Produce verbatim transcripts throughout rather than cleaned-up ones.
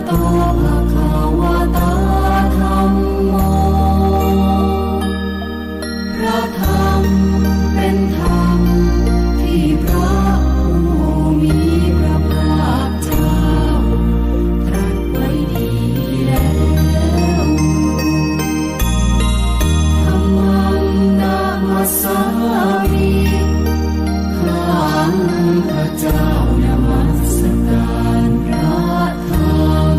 โต ภะคะวะตา ธัมโม พระธรรมเป็นธรรมที่พระผู้มีพระภาคเจ้าตรัสไว้ดีแล้ว ธัมมัง นะมัสสามิ ข้าพเจ้านมัสการพระธรรม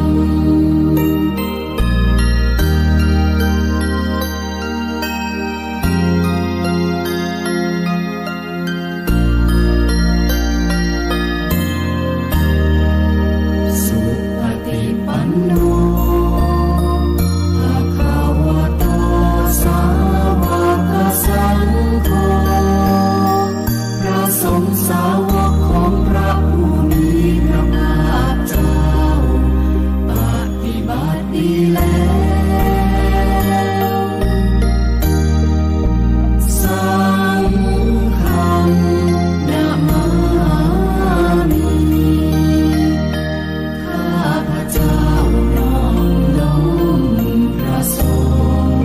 สุปฏิปันโน ภะคะวะโต สาวกสังโฆ พระสงฆ์สาวกของพระผู้มีพระภาคเจ้า ปฏิบัติดีแล้ว สังฆัง นะมามิ ข้าพเจ้านอบน้อมพระสงฆ์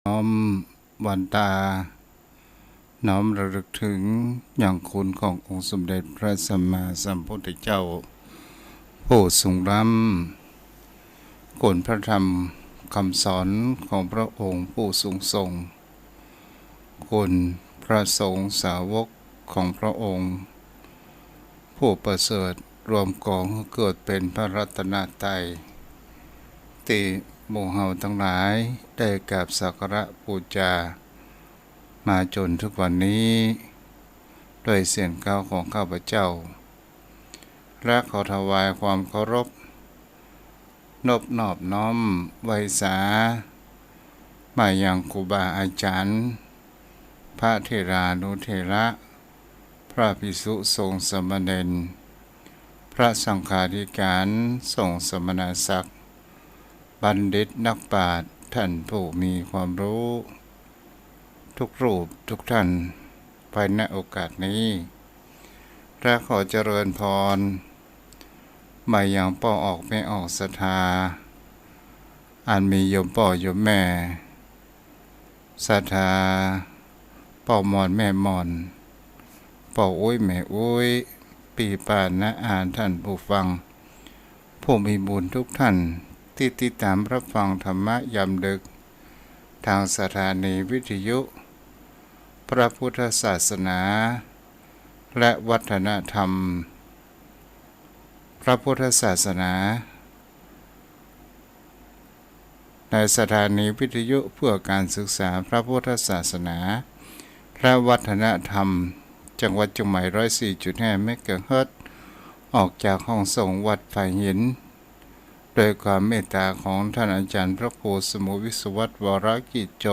น้อมวันตา น้อมระลึกถึงยังคุณขององค์สมเด็จพระสัมมาสัมพุทธเจ้า ผู้ทรงล้ำ คุณพระธรรมคำสอนของพระองค์ผู้สูงส่ง คุณพระสงฆ์สาวกของพระองค์ ผู้ประเสริฐรวมกองเกิดเป็นพระรัตนตรัย ตี้หมู่เฮาตังหลายได้กราบสักการะบูชามาจ๋นถึงวันนี้ ด้วยเสียงกล่าวของข้าพเจ้า และขอถวายความเคารพ นบนอบน้อมไหว้สา มายังครูบาอาจ๋ารย์ พระเถรานุเถระ พระภิกษุสงฆ์สามเณร พระสังฆาธิการ สงฆ์สมณศักดิ์ บัณฑิตนักปราชญ์ ท่านผู้มีความรู้ ทุกรูปทุกท่าน ไปณโอกาสนี้ และขอเจริญพร มายังป้อออกแม่ออกศรัทธา อันมีโยมป้อโยมแม่ ศรัทธา ป้อหม่อนแม่หม่อน ป้ออุ๊ยแม่อุ๊ย ปี้ป้าน้าอาท่านผู้ฟัง ผู้มีบุญทุกท่าน ตี้ติดตามรับฟังธรรมะยามดึก ทางสถานีวิทยุ พระพุทธศาสนา และวัฒนธรรม พระพุทธศาสนา ในสถานีวิทยุเพื่อการศึกษาพระพุทธศาสนา และวัฒนธรรม จังหวัดเจียงใหม่ ร้อยสี่จุดห้า เมกะเฮิรตซ์ ออกจากห้องส่งวัดฝายหิน โดยความเมตตาของท่านอาจารย์พระครูสมุห์วิศวัฒน์ วรกิจโจ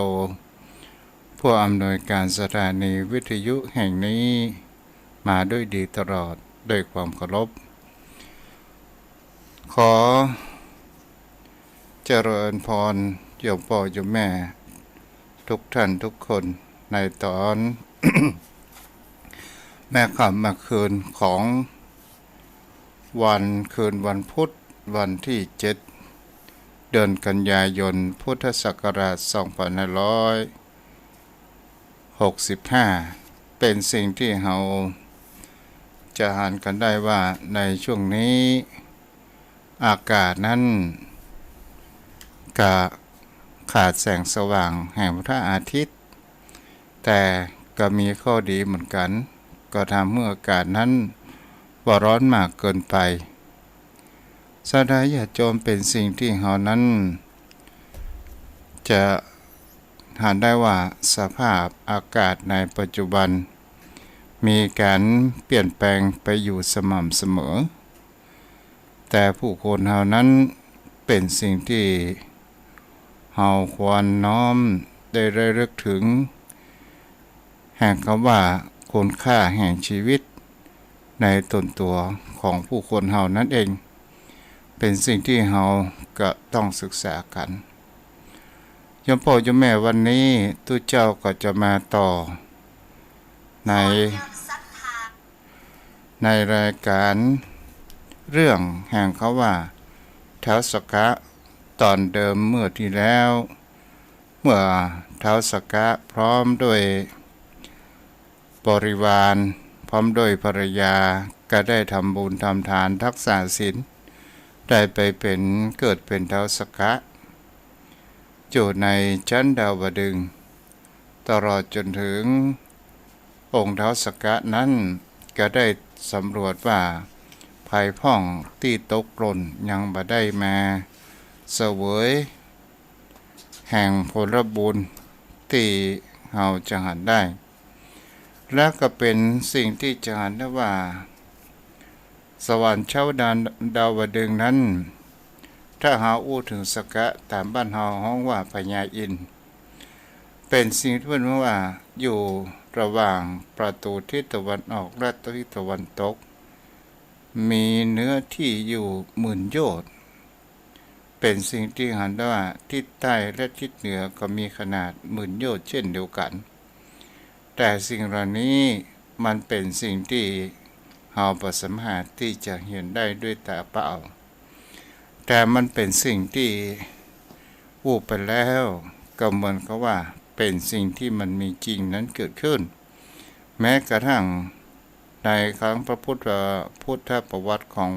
ผู้อำนวยการสถานีวิทยุแห่งนี้มาด้วยดีตลอด ด้วยความเคารพ ขอเจริญพรโยมป้อโยมแม่ทุกท่านทุกคน ในต๋อน แม่ค่ำแม่คืนของวันคืนวันพุธ วันตี้เจ็ด เดือนกันยายน พุทธศักราช สองพันห้าร้อยหกสิบห้า เป๋นสิ่งตี้เฮาจะหันกั๋นได้ว่าในช่วงนี้อากาศนั้นก็ขาดแสงสว่างแห่งพระอาทิตย์ แต่ก็มีข้อดีเหมือนกั๋น ก็ทำหื้ออากาศนั้นบ่ร้อนมากเกินไป ศรัทธาญาติโยม เป๋นสิ่งตี้เฮานั้นจะหันได้ว่าสภาพอากาศในปัจจุบันมีก๋านเปลี่ยนแปลงไปอยู่สม่ำเสมอ แต่ผู้คนเฮานั้นเป๋นสิ่งตี้เฮาควรน้อมได้ระลึกถึง แห่งกำว่าคุณค่าแห่งชีวิตในต๋นตั๋วของผู้คนเฮานั้นเอง เป๋นสิ่งตี้เฮาก็ต้องศึกษากั๋น โยมป้อโยมแม่ วันนี้ตุ๊เจ้าก็จะมาต่อใน ในรายก๋านเรื่องแห่งกำว่าท้าวสักกะ ต๋อนเดิมเมื่อตี้แล้ว เมื่อท้าวสักกะพร้อมด้วยบริวาร พร้อมด้วยภรรยา ก็ได้ทำบุญทำทานรักษาศีล ได้ไปเป๋น เกิดเป๋นท้าวสักกะ อยู่ในจั๊นดาวดึงส์ ตลอดจ๋นถึงองค์ท้าวสักกะนั้นก็ได้สำรวจว่าภัยพ่องตี้ตกหล่นยังบ่ได้มาเสวยแห่งผลบุญตี้เฮาจะหันได้ และก็เป๋นสิ่งตี้จะหันได้ว่า สวรรค์ชั้นดาวดึงส์นั้น ถ้าเฮาอู้เถิงสักกะ ต๋ามบ้านเฮาฮ้องว่าพญาอินทร์ เป๋นสิ่งตี้เปิ้นว่าอยู่ระหว่างประตู๋ทิศตะวันออกและทิศตะวันตก มีเนื้อตี้อยู่หมื่นโยชน์ เป๋นสิ่งตี้หันได้ว่าทิศใต้และทิศเหนือก็มีขนาดหมื่นโยชน์เช่นเดียวกั๋น แต่สิ่งเหล่านี้มันเป๋นสิ่งตี้เฮาบ่สามารถตี้จะหันได้ด้วยต๋าเปล่า แต่มันเป๋นสิ่งตี้อู้ไปแล้วก็เหมือนกับว่าเป๋นสิ่งตี้มันมีจริงนั้นเกิดขึ้น แม้กระทั่งในครั้งพระพุทธ พุทธประวัติของ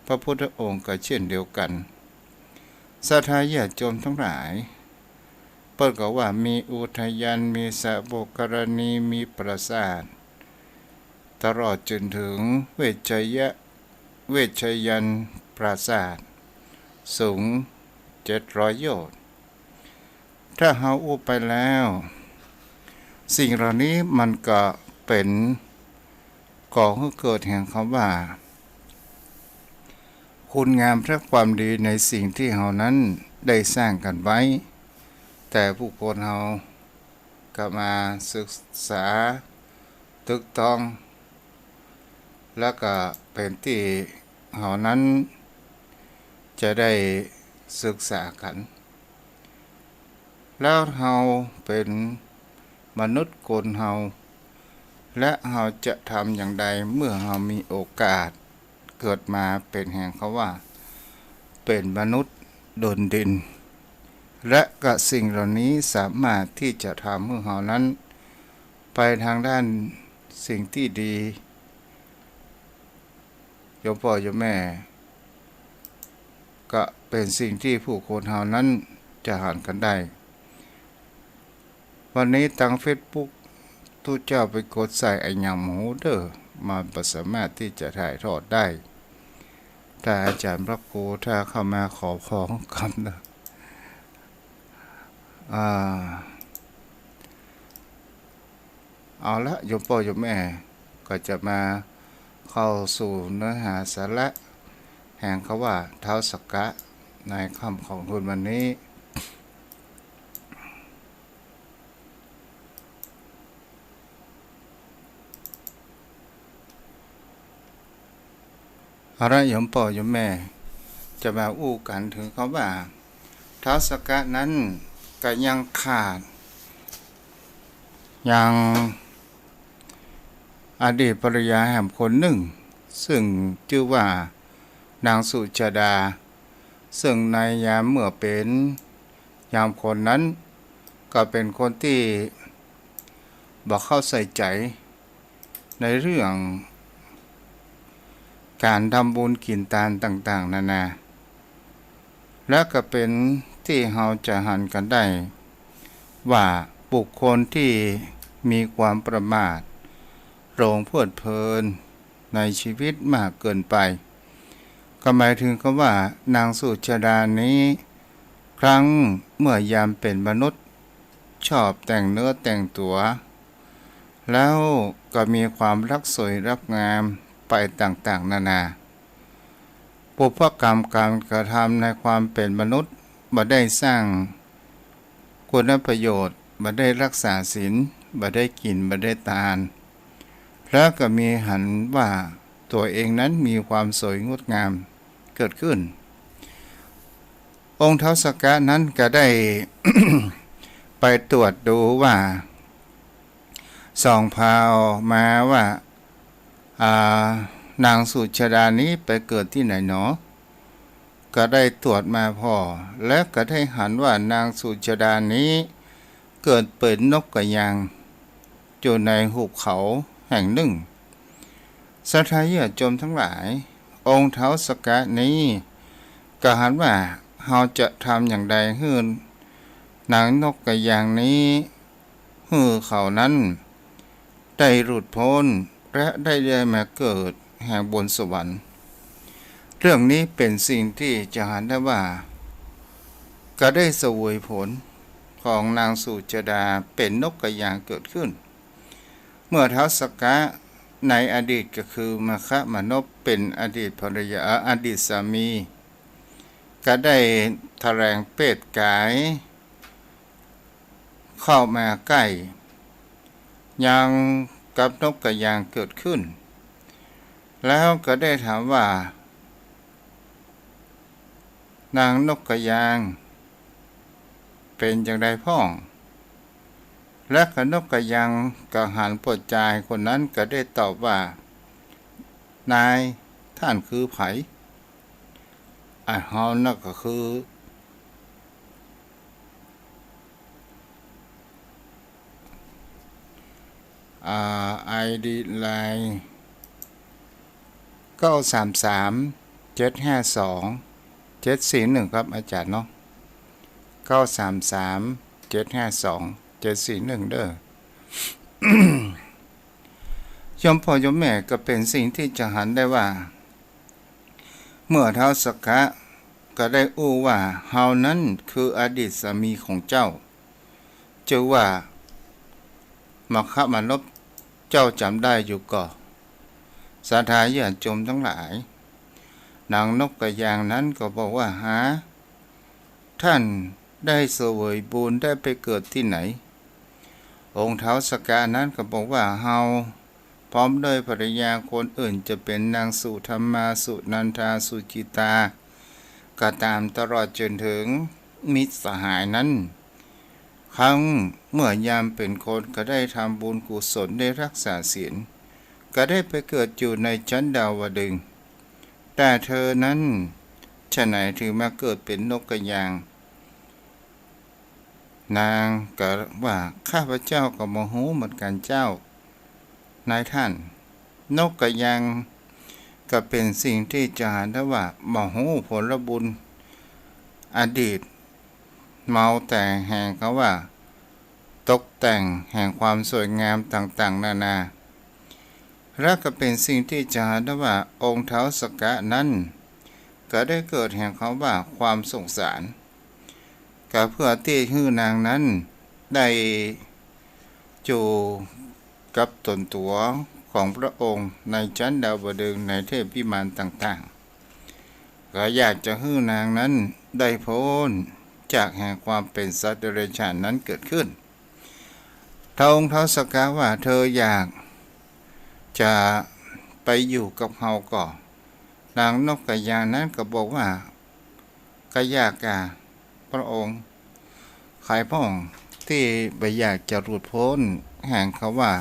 พระพุทธองค์ก็เช่นเดียวกั๋น ศรัทธาญาติโยมตังหลาย เปิ้นก็ว่ามีอุทยาน มีสระโบกรณี มีปราสาท ตลอดจ๋นถึงเวชยะ เวชยันต์ปราสาท สูงเจ็ดร้อยโยชน์ ถ้าเฮาอู้ไปแล้ว สิ่งเหล่านี้มันก็เป๋น ก่อหื้อเกิดแห่งกำว่า คุณงามและความดีในสิ่งตี้เฮานั้นได้สร้างกั๋นไว้ แต่ผู้คนเฮาก็มาศึกษาตึกตอง และก็เป๋นตี้เฮานั้นจะได้ศึกษากั๋น แล้วเฮาเป๋นมนุษย์คนเฮา และเฮาจะทำอย่างใดเมื่อเฮามีโอกาสเกิดมาเป๋นแห่งกำว่าเป๋นมนุษย์ดนดิน และก็สิ่งเหล่านี้สามารถตี้จะทำหื้อเฮานั้นไปตางด้านสิ่งตี้ดี โยมป้อโยมแม่ ก็เป๋นสิ่งตี้ผู้คนเฮานั้นจะหันกั๋นได้ วันนี้ตางเฟซบุ๊ก ตุ๊เจ้าไปกดใส่อะหยังบ่ฮู้เน่อ มันบ่สามารถตี้จะถ่ายทอดได้ ถ้าอาจ๋ารย์พระครูถ้าเข้ามาขอพรกำเน่อ อ่า เอาละ โยมป้อโยมแม่ ก็จะมาเข้าสู่เนื้อหาสาระแห่งกำว่าท้าวสักกะในค่ำของคืนวันนี้ เอาละโยมป้อโยมแม่ จะมาอู้กั๋นเถิงกำว่า ท้าวสักกะนั้นก็ยังขาด ยังอดีตภรรยาแหมคนนึ่ง ซึ่งจื้อว่านางสุชาดา ซึ่งในยามเมื่อเป๋นยามคนนั้น ก็เป๋นคนตี้บ่เข้าใส่ใจ๋ ในเรื่องก๋านทำบุญกิ๋นตานต่างๆ นานา และก็เป๋นตี้เฮาจะหันกั๋นได้ ว่าบุคคลตี้มีความประมาท หลงเพลิดเพลินในชีวิตมากเกินไป ก็หมายเถิงกำว่านางสุชาดานี้ ครั้นเมื่อยามเป๋นมนุษย์ ชอบแต่งเนื้อแต่งตั๋ว แล้วก็มีความรักสวยรักงามไปต่างๆ นานา ปุพพกรรมก๋านกระทำในความเป๋นมนุษย์ บ่ได้สร้างคุณประโยชน์ บ่ได้รักษาศีล บ่ได้กิ๋น บ่ได้ตาน แล้วก็มีหันว่าตั๋วเองนั้นมีความสวยงดงามเกิดขึ้น องค์ท้าวสักกะนั้นก็ได้ ไปตรวจดูว่า ส่องผ่ามาว่า อ่า นางสุชาดานี้ไปเกิดตี้ไหนหนอ ก็ได้ตรวจมาผ่อ และก็ได้หันว่านางสุชาดานี้ เกิดเป๋นนกกระยาง อยู่ในหุบเขาแห่งนึ่ง ศรัทธาญาติโยมตังหลาย องค์ท้าวสักกะนี้ ก็หันว่าเฮาจะทำอย่างใดหื้อนางนกกระยางนี้ หื้อเขานั้นได้หลุดป๊น และได้ ได้มาเกิดแห่งบนสวรรค์ เรื่องนี้เป๋นสิ่งตี้จะหันได้ว่า ก็ได้เสวยผลของนางสุชาดาเป๋นนกกระยางเกิดขึ้น เมื่อท้าวสักกะในอดีตก็คือมคคมานพเป๋นอดีตภรรยา เอ่อ อดีตสามี ก็ได้แถลงเปตก๋าย เข้ามาใก้ ยังกับนกกระยางเกิดขึ้น แล้วก็ได้ถามว่า นางนกกระยาง เป๋นอย่างใดพ่อง และก็นกกระยางก็หันป้อจายคนนั้นก็ได้ตอบว่า นาย ต้านคือใผ อันเฮานั้นก็คือ อ่า ไอดีไลน์ เก้าสามสาม เจ็ดห้าสอง เจ็ดสี่หนึ่ง ครับ อาจ๋ารย์เนาะ เก้าสามสาม เจ็ดห้าสอง เจ็ดสี่หนึ่ง เด้อ โยมป้อโยมแม่ ก็เป๋นสิ่งตี้จะหันได้ว่า เมื่อท้าวสักกะก็ได้อู้ว่า เฮานั้นคืออดีตสามีของเจ้า จื้อว่ามคคมานพ เจ้าจ๋ำได้อยู่ก่อ ศรัทธาญาติโยมตังหลาย นางนกกระยางนั้นก็บอกว่า หา ต้านได้เสวยบุญได้ไปเกิดตี้ไหน องค์ท้าวสักกะนั้นก็บอกว่า เฮา พร้อมด้วยภรรยาคนอื่นจะเป๋นนางสุธรรมา สุนันทา สุจิตา ก็ต๋ามตลอดจ๋นเถิงมิตรสหายนั้น ครั้นเมื่อยามเป๋นคนก็ได้ทำบุญกุศลได้รักษาศีล ก็ได้ไปเกิดอยู่ในชั้นดาวดึงส์ แต่เธอนั้น ฉะไหนถึงมาเกิดเป๋นนกกระยาง นางก็ว่า ข้าพเจ้าก็บ่ฮู้เหมือนกั๋นเจ้า นายท่าน นกกระยางก็เป๋นสิ่งตี้จะหันได้ว่าบ่ฮู้ผลบุญอดีต เมาแต่แห่งกำว่าตกแต่งแห่งความสวยงามต่างๆ นานา และก็เป๋นสิ่งตี้จะหันได้ว่าองค์ท้าวสักกะนั้น ก็ได้เกิดแห่งกำว่าความสงสาร ก็เพื่อตี้หื้อนางนั้นได้อยู่กับต๋นตั๋วของพระองค์ในชั้นดาวดึงส์ในเทพวิมานต่างๆ ก็อยากจะหื้อนางนั้นได้ป๊นจากแห่งความเป๋นสัตว์เดรัจฉานนั้นเกิดขึ้น ท้าวองค์ท้าวสักกะว่า เธออยากจะไปอยู่กับเฮาก่อ นางนกกระยางนั้นก็บอกว่า ก็ยากอะพระองค์ ใครพ่องตี้บ่อยากจะหลุดพ้นแห่งคำว่า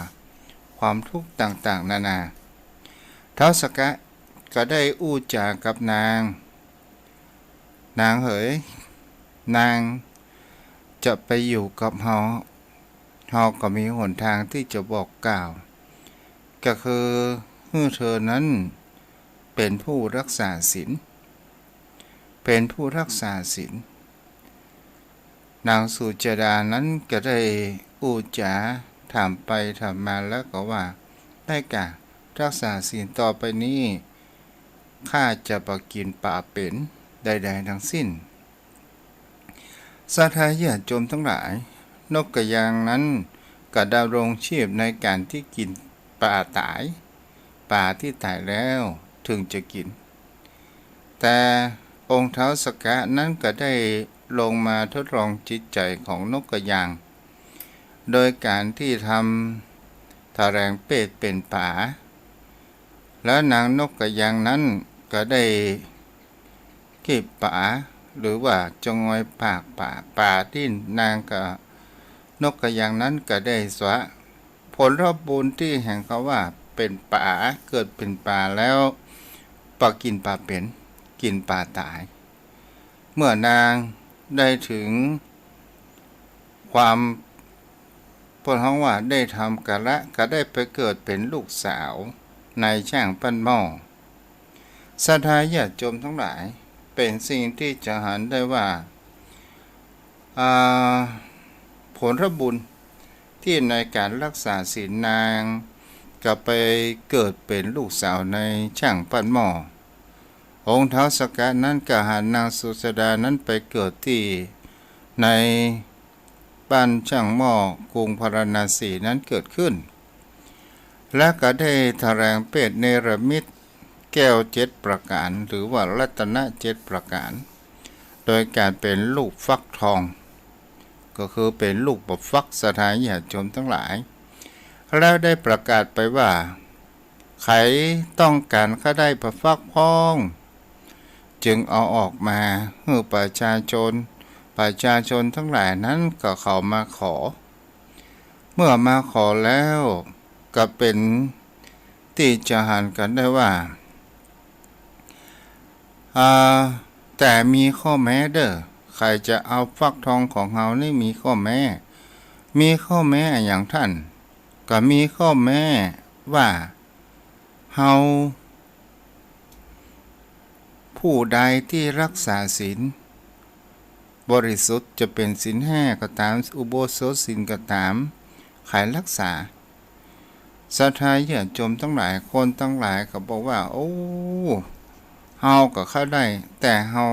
ความทุกข์ต่างๆ นานา ท้าวสักกะก็ได้อู้จ๋ากับนาง นางเหย นางจะไปอยู่กับเฮา เฮาก็มีหนทางที่จะบอกกล่าว ก็คือหื้อเธอนั้นเป็นผู้รักษาศีล เป็นผู้รักษาศีล นางสุชาดานั้นก็ได้อู้จ๋าถามไปถามมาแล้วก็ว่า ได้ก่า รักษาศีลต่อไปนี้ ข้าจะบ่กิ๋นป๋าเป๋นใดๆ ทั้งสิ้น ศรัทธาญาติโยมทั้งหลาย นกกระยางนั้นก็ดำรงชีพในการที่กิ๋นป๋าต๋าย ป๋าที่ต๋ายแล้วถึงจะกิ๋น แต่องค์ท้าวสักกะนั้นก็ได้ลงมาทดลองจิตใจ๋ของนกกระยาง โดยการที่ทำตะแหรงเปตเป๋นป๋า แล้วนางนกกระยางนั้นก็ได้ กีบป๋า หรือว่าจะงอยปากป๋า ป๋าตี้นางกับนกกระยางนั้นก็ได้สวะ ผลบุญตี้แห่งคำว่าเป๋นป๋า เกิดเป๋นป๋าแล้ว บ่กิ๋นป๋าเป๋น กิ๋นป๋าต๋าย เมื่อนางได้ถึงความ เปิ้นฮ้องว่าได้ทำกาละ ก็ได้ไปเกิดเป๋นลูกสาวในจ้างปั้นหม้อ ศรัทธาญาติโยมทั้งหลาย เป๋นสิ่งที่จะหันได้ว่า อ่า ผลบุญตี้ในการรักษาศีล นางก็ไปเกิดเป๋นลูกสาวในจ้างปั้นหม้อ องค์ท้าวสักกะนั้นก็หันนางสุชาดานั้นไปเกิดตี้ใน บ้านจ้างหม้อกรุงพาราณสีนั้นเกิดขึ้น และก็ได้ตะแหรงเปตเนรมิตแก้วเจ็ดประก๋าน หรือว่ารัตนะเจ็ดประก๋าน โดยการเป๋นลูกฟักทอง ก็คือเป๋นลูกบ่าฟัก ศรัทธาญาติโยมทั้งหลาย แล้วได้ประกาศไปว่า ใผต้องก๋านใค่ได้บ่าฟักพ่อง จึงเอาออกมาหื้อประชาชน ประชาชนทั้งหลายนั้นก็เขามาขอ เมื่อมาขอแล้วก็เป๋นตี้จะหันกั๋นได้ว่า อ่า แต่มีข้อแม้เด้อ ใผจะเอาฟักทองของเฮานี่มีข้อแม้ มีข้อแม้อะหยังท่าน ก็มีข้อแม้ว่า เฮา ผู้ใดตี้รักษาศีลบริสุทธิ์ จะเป๋นศีลห้าก็ต๋าม อุโบสถศีลก็ต๋าม ใผรักษา ศรัทธาญาติโยมทั้งหลาย คนทั้งหลายก็บอกว่า โอ้ เฮาก็ใค่ได้ แต่เฮา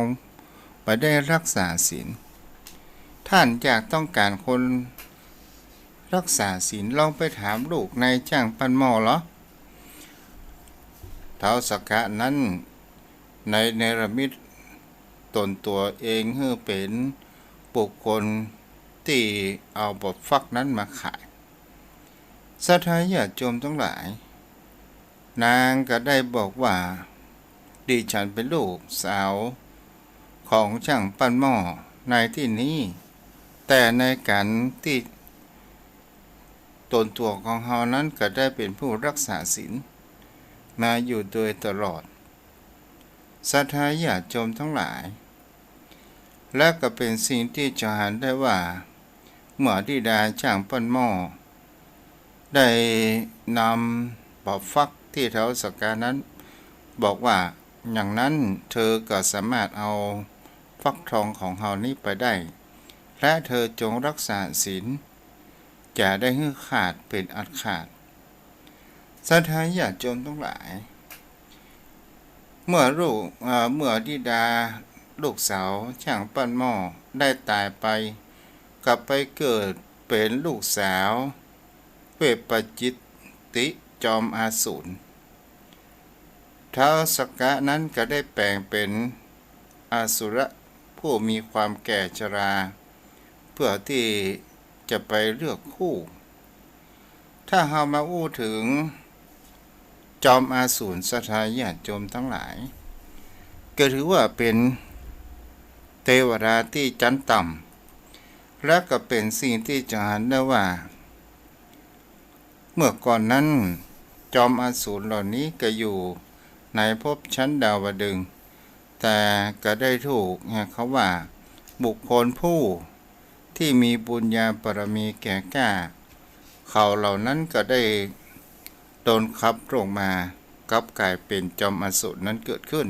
บ่ได้รักษาศีล ท่านอยากต้องก๋านคนรักษาศีล ลองไปถามลูกนายจ้างปั้นหม้อลอ ท้าวสักกะนั้นได้เนรมิตต๋นตั๋วเองหื้อเป๋นบุคคลตี้เอาบ่าฟักนั้นมาขาย ศรัทธาญาติโยมทั้งหลาย นางก็ได้บอกว่า ดิฉันเป๋นลูกสาวของจ้างปั้นหม้อในตี้นี้ แต่ในก๋านตี้ต๋นตั๋วของเฮานั้นก็ได้เป๋นผู้รักษาศีลมาอยู่โดยตลอด ศรัทธาญาติโยมทั้งหลาย และก็เป๋นสิ่งตี้จะหันได้ว่า เมื่อธิดาจ้างปั้นหม้อได้นำบ่าฟักตี้ท้าวสักกะนั้นบอกว่า อย่างนั้นเธอก็สามารถเอาฟักทองของเฮานี้ไปได้ และเธอจงรักษาศีล จะได้หื้อขาดเป๋นอันขาด ศรัทธาญาติโยมทั้งหลาย เมื่อลูก เอ่อ เมื่อธิดาลูกสาวจ้างปั้นหม้อได้ต๋ายไป ก็ไปเกิดเป๋นลูกสาวเวปปจิตติจอมอสูร ท้าวสักกะนั้นก็ได้แป๋งเป๋นอสุรผู้มีความแก่ชรา เพื่อตี้จะไปเลือกคู่ ถ้าเฮามาอู้เถิงจอมอสูร ศรัทธาญาติโยมทั้งหลาย ก็ถือว่าเป๋นเตวดาตี้จั๊นต่ำ และก็เป๋นสิ่งตี้จะหันได้ว่า เมื่อก่อนนั้น จอมอสูรเหล่านี้ก็อยู่ในภพชั้นดาวดึงส์ แต่ก็ได้ถูก เฮาว่า บุคคลผู้ที่มีบุญญาบารมีแก่กล้า เขาเหล่านั้นก็ได้โดนขับลงมา กลับกลายเป๋นจอมอสูรนั้นเกิดขึ้น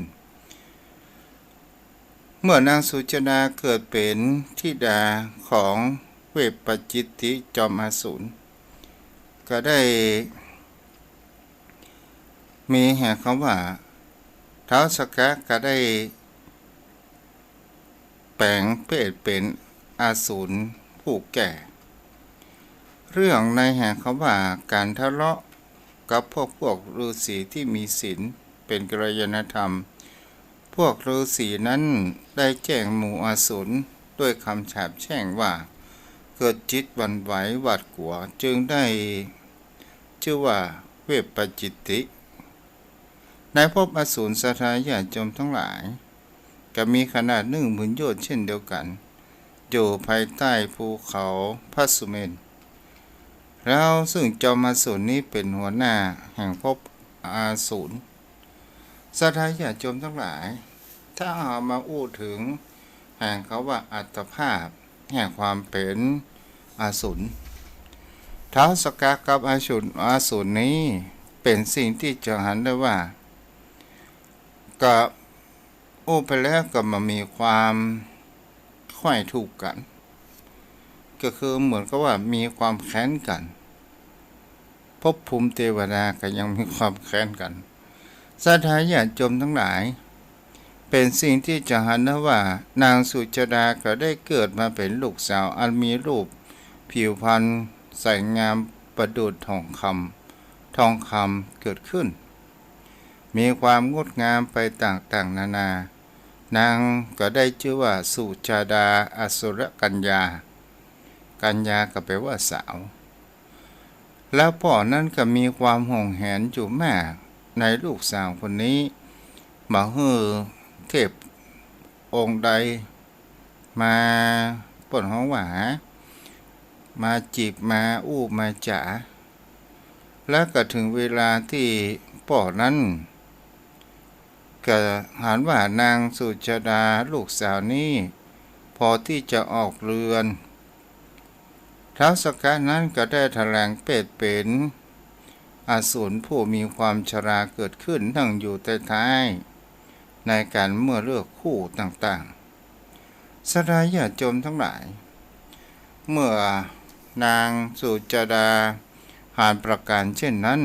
เมื่อนางสุชาดาเกิดเป๋นธิดาของเวปปจิตติจอมอสูร ก็ได้มี เฮาว่า ท้าวสักกะก็ได้แป๋งเพศเป๋นอสูรผู้แก่ เรื่องใน เฮาว่า ก๋านทะเลาะกับพวก พวกฤๅษีตี้มีศีลเป๋นกัลยาณธรรม พวกฤๅษีนั้นได้แจ้งหมู่อสูรด้วยกำสาปแช่งว่า เกิดจิตหวั่นไหวหวาดกลัว จึงได้จื้อว่าเวปปจิตติ ในภพอสูรศรัทธาญาติโยมตังหลาย ก็มีขนาดนึ่งหมื่นโยชน์เช่นเดียวกั๋น อยู่ภายใต้ภูเขาพระสุเมรุ แล้วซึ่งจอมอสูรนี้เป๋นหัวหน้าแห่งภพอสูร ศรัทธาญาติโยมตังหลาย ถ้าเอามาอู้เถิง เฮาว่าอัตภาพแห่งความเป๋นอสูร ท้าวสักกะกับอสูร อสูรนี้เป๋นสิ่งตี้จะหันได้ว่า ก็อู้ไปแล้วก็มามีความใค่ถูกกั๋น ก็คือเหมือนกับว่ามีความแค้นกั๋น ภพภูมิเตวดาก็ยังมีความแค้นกั๋น ศรัทธาญาติโยมตังหลาย เป๋นสิ่งตี้จะหันได้ว่า นางสุชาดาก็ได้เกิดมาเป๋นลูกสาวอันมีรูปผิวพรรณใสงามประดุจทองคำ ทองคำเกิดขึ้น มีความงดงามไปต่างๆ นานา นางก็ได้จื้อว่าสุชาดาอสุรกัญญา กัญญาก็แปลว่าสาว แล้วป้อนั้นก็มีความหวงแหนอยู่มากในลูกสาวคนนี้ บ่หื้อเทพองค์ใดมา เปิ้นฮ้องว่า มาจีบมาอู้มาจ๋า แล้วก็เถิงเวลาตี้ป้อนั้น ก็หันว่านางสุชาดาลูกสาวนี้ พอตี้จะออกเรือน ท้าวสักกะนั้นก็ได้แถลงเพศเป๋นอสูรผู้มีความชราเกิดขึ้น นั่งอยู่ใต้ท้าย ในก๋านเมื่อเลือกคู่ต่างๆ ศรัทธาญาติโยมตังหลาย เมื่อนางสุชาดาหันประก๋านเช่นนั้น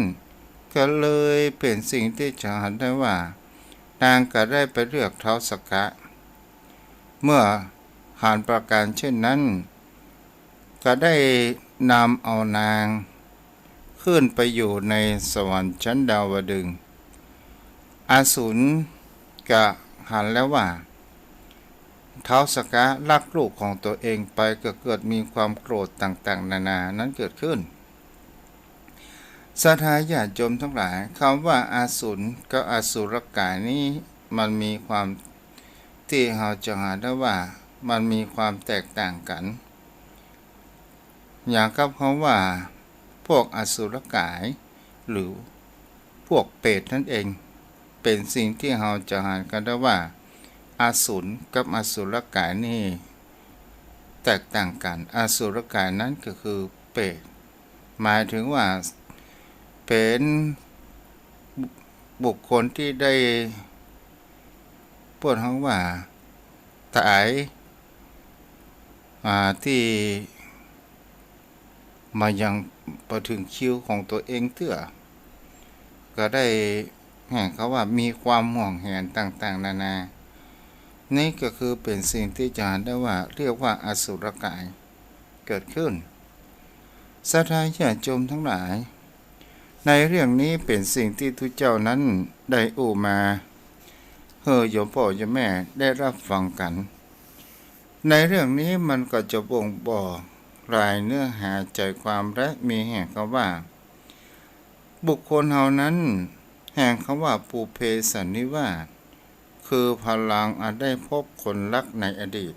ก็เลยเป๋นสิ่งตี้จะหันได้ว่า นางก็ได้ไปเลือกท้าวสักกะ เมื่อหันประก๋านเช่นนั้น ก็ได้นำเอานางขึ้นไปอยู่ในสวรรค์ชั้นดาวดึงส์ อสูรก็หันแล้วว่า ท้าวสักกะลักลูกของตัวเองไป ก็เกิดมีความโกรธต่างๆ นานานั้นเกิดขึ้น ศรัทธาญาติโยมตังหลาย กำว่าอสูรกับอสุรกายนี้ มันมีความ ตี้เฮาจะหาได้ว่ามันมีความแตกต่างกั๋น อย่างกับกำว่าพวกอสุรกาย หรือพวกเปรตนั้นเอง เป๋นสิ่งตี้เฮาจะหากั๋นได้ว่า อสูรกับอสุรกายนี้แตกต่างกั๋น อสุรกายนั้นก็คือเปรต หมายเถิงว่าเป๋นบุคคลตี้ได้ เปิ้นฮ้องว่าต๋าย อ่า ตี้บ่ยังบ่เถิงคิวของตั๋วเองเตื้อ ก็ได้ แห่งกำว่ามีความหวงแหนต่างๆ นานา นี่ก็คือเป๋นสิ่งตี้จะหาได้ว่า เรียกว่าอสุรกาย เกิดขึ้น ศรัทธาญาติโยมตังหลาย ในเรื่องนี้เป๋นสิ่งตี้ตุ๊เจ้านั้นได้อู้มา หื้อโยมป้อโยมแม่ได้ฮับฟังกั๋น ในเรื่องนี้มันก็จะบ่งบอกรายเนื้อหาใจ๋ความและมีแห่งกำว่า บุคคลเฮานั้น แห่งกำว่าปุพเพสันนิวาส คือพลังอันได้พบคนฮักในอดีต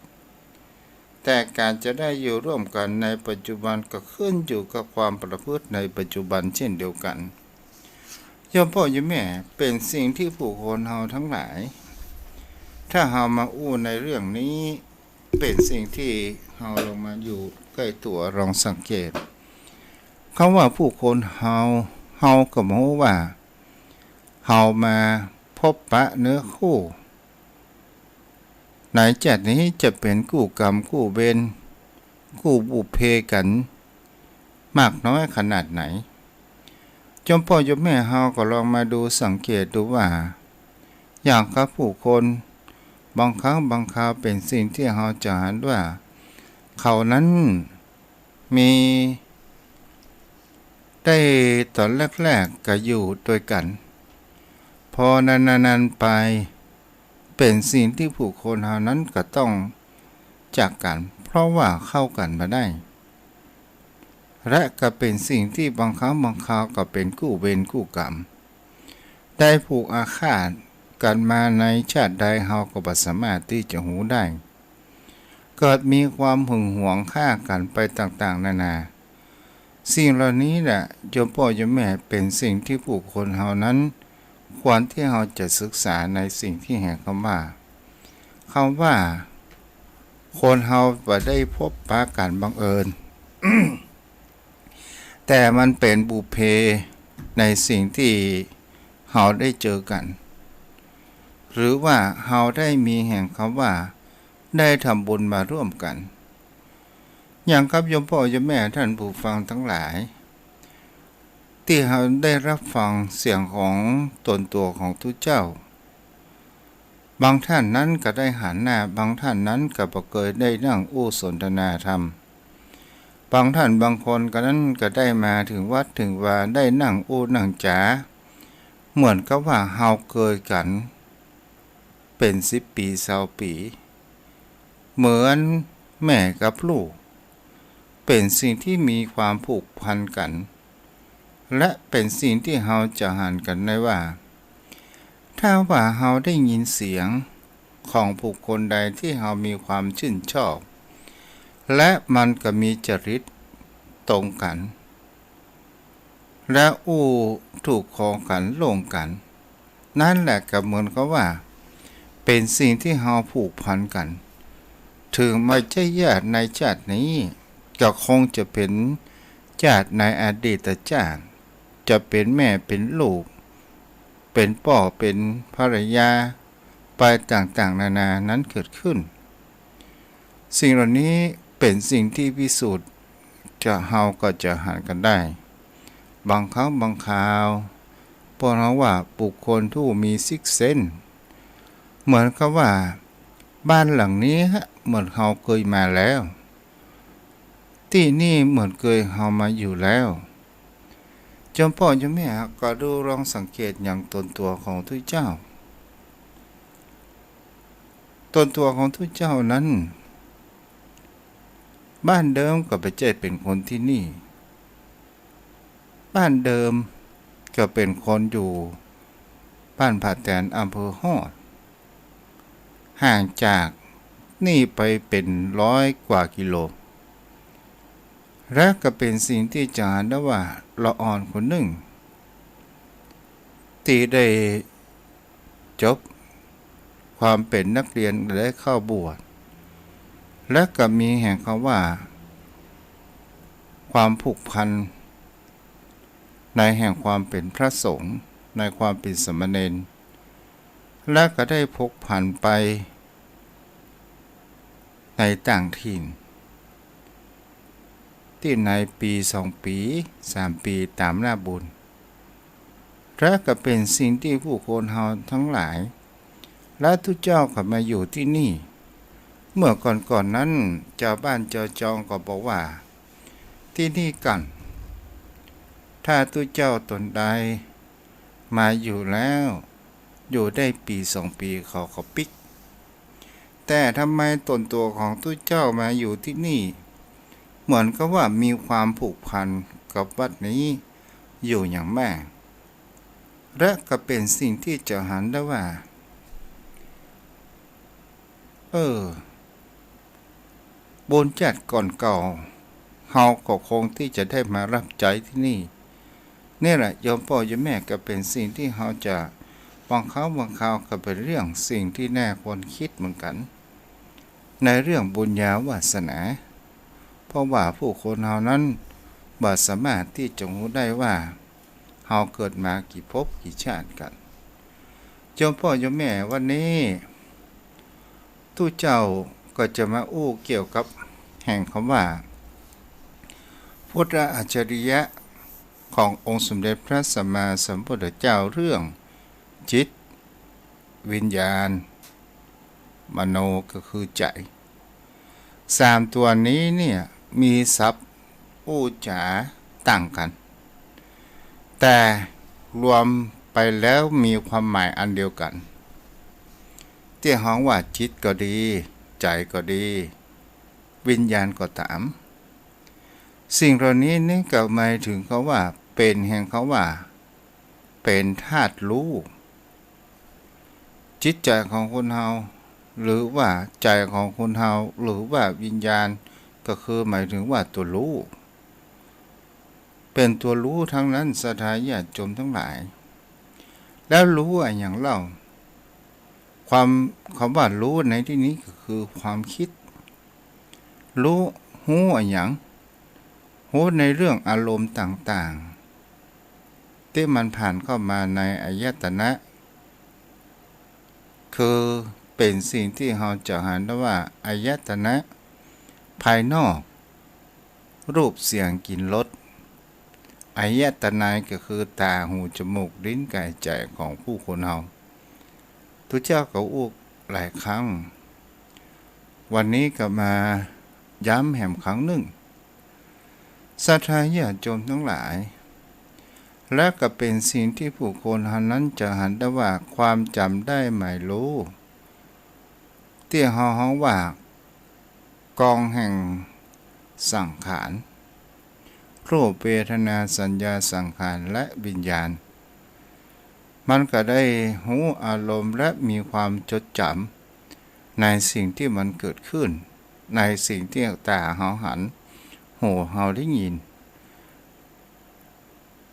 แต่ก๋านจะได้อยู่ร่วมกั๋นในปัจจุบันก็ขึ้นอยู่กับความประพฤติในปัจจุบันเช่นเดียวกั๋น โยมป้อโยมแม่ เป๋นสิ่งตี้ผู้คนเฮาตังหลาย ถ้าเฮามาอู้ในเรื่องนี้ เป๋นสิ่งตี้เฮาลองมาอยู่ใก้ตั๋วลองสังเกต กำว่าผู้คนเฮา เฮาก็บ่ฮู้ว่า เฮามาพบปะเนื้อคู่ ในจาตินี้จะเป๋นกู้กรรมกู้เวร กู้บุพเพกั๋น มากน้อยขนาดไหน โยมป้อโยมแม่เฮาก็ลองมาดูสังเกตดูว่า อย่างกับผู้คน บางครั้งบางคราวเป๋นสิ่งตี้เฮาจะหันว่า เขานั้นมี ได้ต๋อนแรกๆ ก็อยู่ตวยกั๋น พอนานๆ ไป เป๋นสิ่งตี้ผู้คนเฮานั้นก็ต้องจากกั๋น เพราะว่าเข้ากั๋นบ่ได้ และก็เป๋นสิ่งตี้บางครั้งบางคราวก็เป๋นกู้เวรกู้กรรม ได้ผูกอาฆาตกั๋นมาในจาติใดเฮาก็บ่สามารถตี้จะฮู้ได้ เกิดมีความหึงหวงฆ่ากั๋นไปต่างๆ นานา สิ่งเหล่านี้แหละ โยมป้อโยมแม่ เป๋นสิ่งตี้ผู้คนเฮานั้น ควรตี้เฮาจะศึกษาในสิ่งตี้แห่งกำว่า กำว่า คนเฮาบ่ได้พบปะกั๋นบังเอิญ แต่มันเป๋นบุพเพในสิ่งตี้เฮาได้เจอกั๋น หรือว่าเฮาได้มีแห่งกำว่า ได้ทำบุญมาร่วมกั๋น อย่างกับโยมป้อโยมแม่ต้านผู้ฟังตังหลาย ตี้เฮาได้ฮับฟังเสียงของต๋นตั๋วของตุ๊เจ้า บางต้านนั้นก็ได้หันหน้า บางต้านนั้นก็บ่เกยได้นั่งอู้สนทนาธรรม บางต้านบางคนก็นั้นก็ได้มาเถิงวัดเถิงวา ได้นั่งอู้นั่งจ๋า เหมือนกับว่าเฮาเกยกั๋นเป๋นสิบปี๋ซาวปี๋ เหมือนแม่กับลูก เป๋นสิ่งตี้มีความผูกพันกั๋น และเป๋นสิ่งตี้เฮาจะหันกั๋นได้ว่า ถ้าว่าเฮาได้ยินเสียงของบุคคลใดตี้เฮามีความชื่นชอบ และมันก็มีจริตตรงกั๋น และอู้ถูกคอกั๋นโล่งกั๋น นั้นแหละก็เหมือนกับว่า เป๋นสิ่งตี้เฮาผูกพันกั๋น เถิงบ่ใจ้ญาติในจาตินี้ ก็คงจะเป๋นญาติในอดีตจาติ จะเป๋นแม่เป๋นลูก เป๋นป้อเป๋นภรรยา ไปต่างๆ นานานั้นเกิดขึ้น สิ่งเหล่านี้เป๋นสิ่งตี้พิสูจน์ จะ เฮาก็จะหันกั๋นได้ บางครั้งบางคราว พวกเฮาว่าบุคคลผู้มีซิกเซนส์ เหมือนกับว่า บ้านหลังนี้ฮะ เหมือนเฮาเกยมาแล้ว ตี้นี่เหมือนเกยเฮามาอยู่แล้ว โยมป้อโยมแม่ก็ดูลองสังเกตอย่างต๋นตั๋วของตุ๊เจ้า ต๋นตั๋วของตุ๊เจ้านั้น บ้านเดิมก็บ่ใจ้เป๋นคนตี้นี่ บ้านเดิมก็เป๋นคนอยู่บ้านผาแตน อำเภอฮอด ห่างจากนี่ไปเป๋นร้อยกว่ากิโล และก็เป๋นสิ่งตี้จะหันได้ว่าละอ่อนคนนึ่ง ตี้ได้ จบความเป๋นนักเรียนได้เข้าบวช และก็มีแห่งกำว่า ความผูกพันในแห่งความเป๋นพระสงฆ์ ในความเป๋นสามเณร และก็ได้พกผันไปในต่างถิ่น ตี้ในปี๋สองปี๋ สามปี๋ต๋ามหน้าบุญ และก็เป๋นสิ่งตี้ผู้คนเฮาตังหลาย และตุ๊เจ้าก็มาอยู่ตี้นี่ เมื่อก่อนๆ นั้น จาวบ้านจาวจองก็บอกว่า ตี้นี่กั๋น ถ้าตุ๊เจ้าต๋นใดมาอยู่แล้ว อยู่ได้ปี๋สองปี๋เขาก็ปิ๊ก แต่ทำไมต๋นตั๋วของตุ๊เจ้ามาอยู่ตี้นี่ เหมือนกับว่ามีความผูกพันกับวัดนี้อยู่อย่างมาก และก็เป๋นสิ่งตี้จะหันได้ว่า อ บุญจัดก่อนเก่า เฮาก็คงตี้จะได้มารับใจ๊ตี้นี่ นี่แหละโยมป้อโยมแม่ ก็เป๋นสิ่งตี้เฮาจะ บางครั้งบางคราวก็เป๋นเรื่องสิ่งตี้น่าควรกึ๊ดเหมือนกั๋น ในเรื่องบุญญาวาสนา เพราะว่าผู้คนเฮานั้นบ่สามารถตี้จะฮู้ได้ว่า เฮาเกิดมากี่ภพกี่ชาติกั๋น โยมป้อโยมแม่ วันนี้ ตุ๊เจ้าก็จะมาอู้เกี่ยวกับแห่งกำว่า พุทธอัจฉริยะขององค์สมเด็จพระสัมมาสัมพุทธเจ้าเรื่องจิต วิญญาณ มโนก็คือใจ๋ สามตั๋วนี้เนี่ยมีศัพท์อู้จ๋าต่างกั๋น แต่รวมไปแล้วมีความหมายอันเดียวกั๋น ตี้ฮ้องว่าจิตก็ดี ใจ๋ก็ดี วิญญาณก็ต๋าม สิ่งเหล่านี้นี่ก็หมายเถิงกำว่า เป๋นแห่งกำว่า เป๋นธาตุฮู้ จิตใจ๋ของคนเฮา หรือว่าใจ๋ของคนเฮา หรือว่าวิญญาณ ก็คือหมายเถิงว่าตั๋วฮู้ เป๋นตั๋วฮู้ตังนั้น ศรัทธาญาติโยมตังหลาย แล้วฮู้อะหยังเล่า ความ กำว่าฮู้ในตี้นี้ก็คือความกึ๊ด ฮู้ ฮู้อะหยัง ฮู้ในเรื่องอารมณ์ต่างๆ ตี้มันผ่านเข้ามาในอายตนะ คือเป๋นสิ่งตี้เฮาจะหันได้ว่าอายตนะภายนอก รูป เสียง กลิ่น รส อายตนะก็คือต๋า หู จมูก ลิ้น ก๋าย ใจ๋ของผู้คนเฮา ตุ๊เจ้าก็อู้หลายครั้ง วันนี้ก็มาย้ำแหมครั้งนึ่ง ศรัทธาญาติโยมตังหลาย และก็เป๋นสิ่งตี้ผู้คนเฮานั้นจะหันได้ว่าความจ๋ำได้หมายฮู้ ตี้เฮาฮ้องว่า กองแห่งสังขาร รูป เวทนา สัญญา สังขาร และวิญญาณ มันก็ได้ฮู้อารมณ์และมีความจดจ๋ำในสิ่งตี้มันเกิดขึ้น ในสิ่งตี้ต๋าเฮาหัน หูเฮาได้ยิน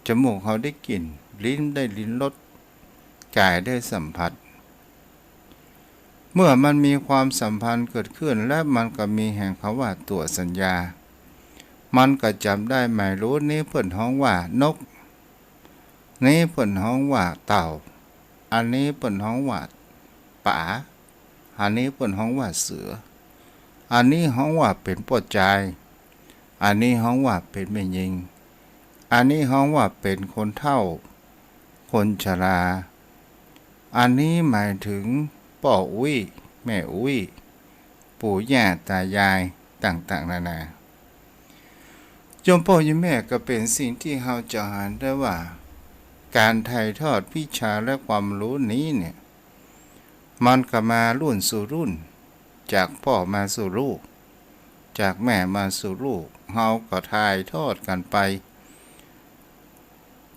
จมูกเฮาได้กลิ่น ลิ้นได้ลิ้มรส ก๋ายได้สัมผัส เมื่อมันมีความสัมพันธ์เกิดขึ้น และมันก็มีแห่งกำว่าตั๋วสัญญา มันก็จ๋ำได้หมายฮู้ นี้เปิ้นฮ้องว่านก นี้เปิ้นฮ้องว่าเต่า อันนี้เปิ้นฮ้องว่าป๋า อันนี้เปิ้นฮ้องว่าเสือ อันนี้ฮ้องว่าเป๋นป้อจาย อันนี้ฮ้องว่าเป๋นแม่ญิง อันนี้ฮ้องว่าเป๋นคนเฒ่า คนชรา อันนี้หมายเถิงป้ออุ๊ย แม่อุ๊ย ปู่ย่าต๋ายายต่างๆ นานา โยมป้อโยมแม่ ก็เป๋นสิ่งตี้เฮาจะหันได้ว่า ก๋านถ่ายทอดวิชาและความฮู้นี้เนี่ย มันก็มารุ่นสู่รุ่น จากป้อมาสู่ลูก จากแม่มาสู่ลูก เฮาก็ถ่ายทอดกั๋นไป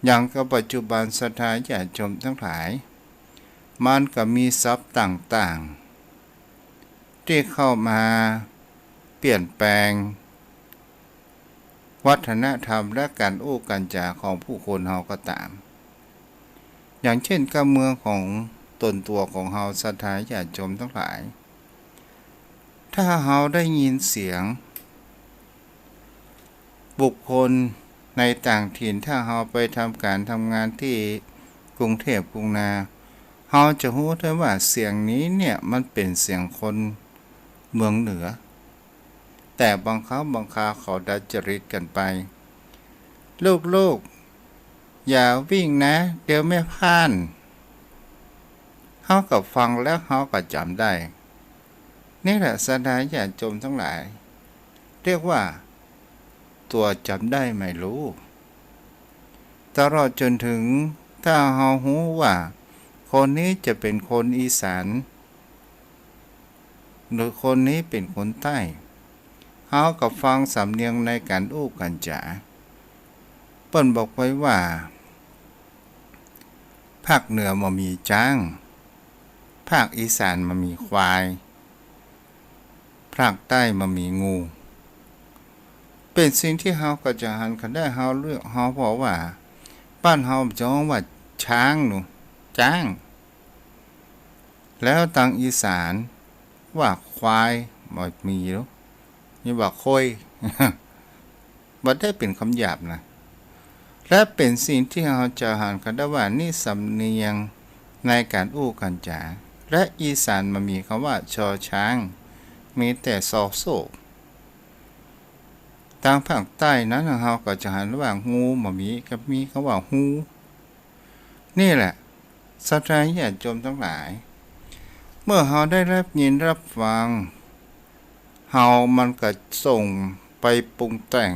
อย่างกับปัจจุบันศรัทธาญาติโยมตังหลาย มันก็มีศัพท์ต่างๆ ตี้เข้ามาเปลี่ยนแปลง วัฒนธรรมและก๋านอู้ก๋านจ๋าของผู้คนเฮาก็ต๋าม อย่างเช่น กำเมืองของต๋นตั๋วของเฮาศรัทธาญาติโยมตังหลาย ถ้าเฮาได้ยินเสียงบุคคลในต่างถิ่น ถ้าเฮาไปทำก๋านทำงานตี้กรุงเทพฯ กรุงนา เฮาจะฮู้ได้ว่าเสียงนี้เนี่ยมันเป๋นเสียงคนเมืองเหนือ แต่บางครั้งบางคราวเขาดัดจริตกั๋นไป ลูกๆ อย่าวิ่งนะ เดี๋ยวแม่พ่าน เฮาก็ฟังแล้วเฮาก็จ๋ำได้ นี่แหละศรัทธาญาติโยมตังหลาย เรียกว่าตั๋วจ๋ำได้หมายฮู้ ตลอดจ๋นเถิง ถ้าเฮาฮู้ว่าคนนี้จะเป๋นคนอีสาน หรือคนนี้เป๋นคนใต้ เฮาก็ฟังสำเนียงในก๋านอู้ก๋านจ๋า เปิ้นบอกไว้ว่า ภาคเหนือบ่มีจ๊าง ภาคอีสานบ่มีควาย ภาคใต้บ่มีงู เป๋นสิ่งตี้เฮาก็จะหันกั๋นได้ เฮาเลือก เฮาบอกว่า บ้านเฮาจะฮ้องว่าจ๊างหนู จ๊าง แล้วตางอีสานว่าควาย บ่มีหรอก นี่ว่าโคย บ่ได้เป๋นกำหยาบนะ และเป๋นสิ่งตี้เฮาจะหันกั๋นได้ว่านี่สำเนียงในก๋านอู้ก๋านจ๋า และอีสานบ่มีกำว่าชอช้าง มีแต่ซอโซ่ ตางภาคใต้นั้นเฮาก็จะหันว่างูบ่มี ก็มีกำว่าฮู นี่แหละ ศรัทธาญาติโยมตังหลาย เมื่อเฮาได้รับยินรับฟัง เฮามันก็ส่งไปปรุงแต่ง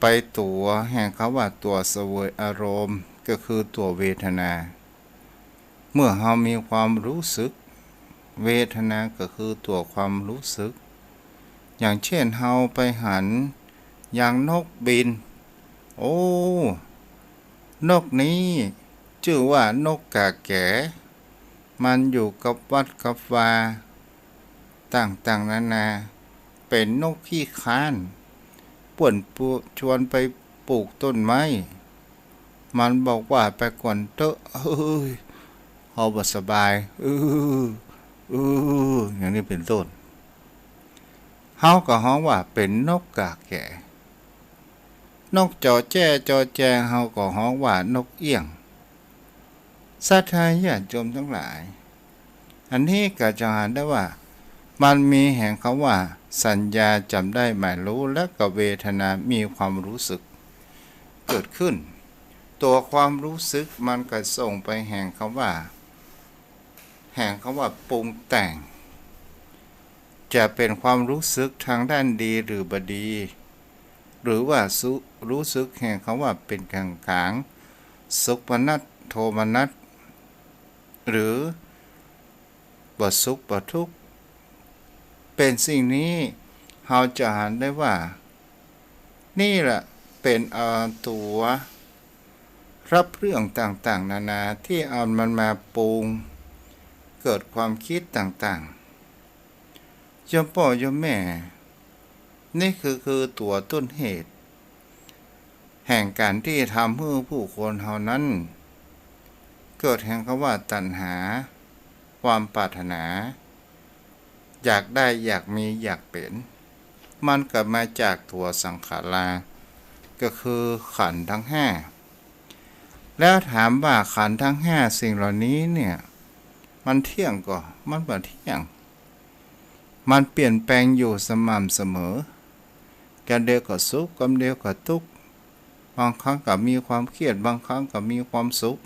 ไปตั๋วแห่งกำว่าตั๋วเสวยอารมณ์ ก็คือตั๋วเวทนา เมื่อเฮามีความรู้สึก เวทนาก็คือตั๋วความรู้สึก อย่างเช่นเฮาไปหันยางนกบิน โอ้ นกนี้จื้อว่านกก๋าแก๋ มันอยู่กับวัดกับวาต่างๆ นานา เป๋นนกขี้ค้าน เปิ้นปู- ชวนไปปลูกต้นไม้ มันบอกว่าไปก่อนเต๊อะ เฮ้ย เฮาบ่สบาย อื้อ อื้อ อย่างนี้เป๋นต้น เฮาก็ฮ้องว่าเป๋นนกก๋าแก๋ นกจอแจ้จอแจ เฮาก็ฮ้องว่านกเอี้ยง ศรัทธาญาติโยมตังหลาย อันนี้ก็จะหันได้ว่า มันมีแห่งกำว่าสัญญาจ๋ำได้หมายรู้ และก็เวทนามีความรู้สึกเกิดขึ้น ตั๋วความรู้สึกมันก็ส่งไปแห่งกำว่า แห่งกำว่าปรุงแต่ง จะเป๋นความรู้สึกตางด้านดีหรือบ่ดี หรือว่าสุ- รู้สึกแห่งกำว่าเป๋นก๋างๆ สุขบ่นัด โทบ่นัด หรือบ่สุขบ่ทุกข์ เป๋นสิ่งนี้เฮาจะหันได้ว่า นี่แหละเป๋น เอ่อ ตั๋วรับเรื่องต่างๆ นานาตี้เอามันมาปรุง เกิดความกึ๊ดต่างๆ โยมป้อโยมแม่ นี่คือ คือตั๋วต้นเหตุ แห่งก๋านตี้ทำหื้อผู้คนเฮานั้น เกิดแห่งกำว่าตัณหา ความปรารถนา อยากได้ อยากมี อยากเป๋น มันก็มาจากตั๋วสังขารา ก็คือขันธ์ตังห้า แล้วถามว่าขันธ์ตังห้าสิ่งเหล่านี้เนี่ย มันเตี้ยงก่อ มันบ่เตี้ยง มันเปลี่ยนแปลงอยู่สม่ำเสมอ กำเดียวก็สุข กำเดียวก็ตุ๊กข์ บางครั้งก็มีความเครียด บางครั้งก็มีความสุข